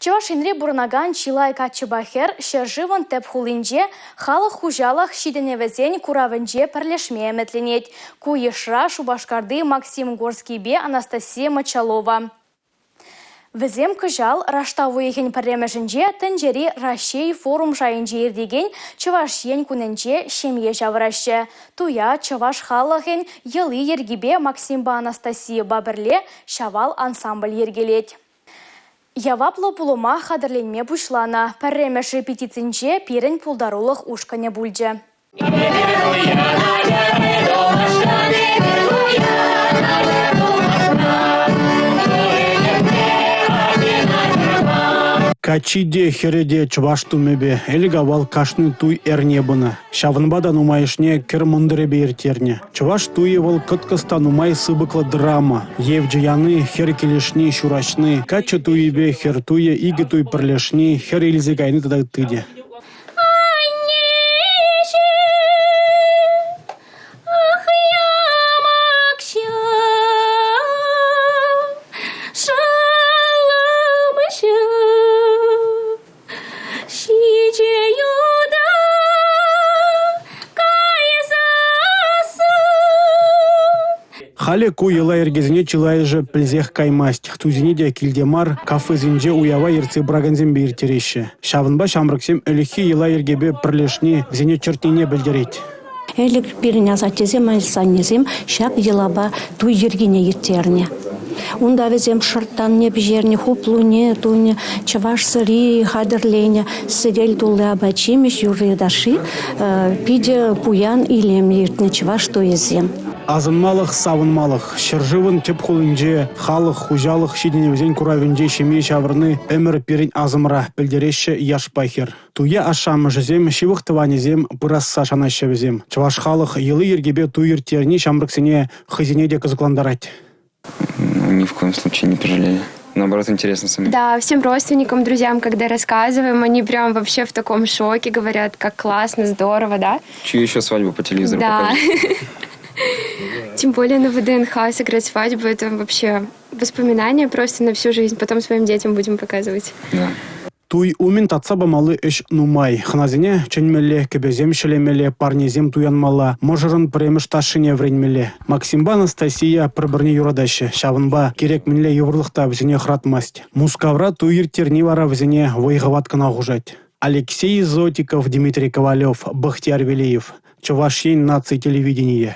Чӑваш Енре пурӑнакан чылай каччӑпа хӗр ҫӗршывӑн тӗп хулинче халӑх хуҫалӑх ҫитӗнӗвӗсен куравӗнче пӗрлешме ӗмӗтленет. Ку йышра Шупашкарти Максим Горскийпе Анастасия Мочалова. Вӗсем кӑҫал раштав уйӑхӗн пӗрремӗшӗнче тӗнчери Раҫҫей форум шайӗнче иртекен Чӑваш Ен кунӗнче ҫемье ҫавӑраҫҫӗ. Туя чӑваш халӑхӗн йӑли-йӗркипе Максимпа Анастасийӑпа пӗрле Ҫавал ансамбль йӗркелет. Яваплӑ пулӑма хатӗрленме пуҫланӑ. Пӗрремӗш репетицинче пирӗн пултарулӑх ушкӑнӗ пулчӗ. Каччи те, хӗрӗ те чӑваш тумӗпе. Ӗлӗк-авал кашни туй эрне пынӑ. Ҫавӑнпа та нумайӑшне кӗр мӑнтӑрӗпе ирттернӗ. Чӑваш туйӗ вӑл кӑткӑс та нумай сыпӑклӑ драма. Евчӗ яни, хӗр килӗшни, ҫураҫни, каччӑ туйӗпе хӗр туйӗ, икӗ туй пӗрлешни, хӗр илсе кайни тата ытти те. Аннеҫӗм, ах, ямакҫӑ, шаллӑмҫӑ, ҫичӗ юта кайсассӑн. Халӗ ку йӑла-йӗркесене чылайӑшӗ пӗлсех каймасть. Туйсене те килте мар, кафесенче уява ертсе пыракансемпе ирттереҫҫӗ. Ҫавӑнпа ҫамрӑксем ӗлӗкхи йӑла-йӗркепе пӗрлешни вӗсене чӗртнине пӗлтерет. Ӗлӗк пирӗн асаттесем, асаннесем ҫак йӑлапа туй йӗркине ирттернӗ. Унта вӗсем шӑрттанне пӗҫернӗ, хуплуне тунӑ, чӑваш сӑри хатӗрленӗ, сӗтел тулли апат-ҫимӗҫ, юрри-ташши питӗ пуян илемлӗ иртнӗ чӑваш туйӗсем. Асӑнмалӑх, савӑнмалӑх. Ҫӗршывӑн тӗп хулинче халӑх хуҫалӑх ҫитӗнӗвӗсен куравӗнче ҫемье ҫавӑрни ӗмӗр пирӗн асӑмра, пӗлтереҫҫӗ яшпа хӗр. Туя ашшӗ-амӑшӗсем, ҫывӑх тӑванӗсем пырасса шанаҫҫӗ вӗсем. Чӑваш халӑх йӑли-йӗркипе туй ирттерни ҫамрӑксене хӑйсене те кӑсӑклантарать. Ни в коем случае не пожалели. Наоборот, интересно самим. Да, всем родственникам, друзьям, когда рассказываем, они прям вообще в таком шоке, говорят, как классно, здорово, да? Чью еще свадьбу по телевизору Да. покажут? Тем более на ВДНХ сыграть свадьбу, это вообще воспоминания просто на всю жизнь. Потом своим детям будем показывать. Да. Туй умӗн татса памалли ӗҫ нумай. Хӑнасене чӗнмелле, кӗпесем ҫӗлемелле, парнесем туянмалла, мӑшӑрӑн пӗрремӗш ташшине вӗренмелле. Максимпа Анастасия пӗр-пӗрне юратаҫҫӗ, ҫавӑнпа кирек мӗнле йывӑрлӑх та вӗсене хӑратмасть. Мускавра туй ирттерни вара вӗсене вӑй-хӑват кӑна хушать. Алексей Зотиков, Дмитрий Ковалев, Бахтияр Велиев, Чӑваш Ен наци телевиденийӗ.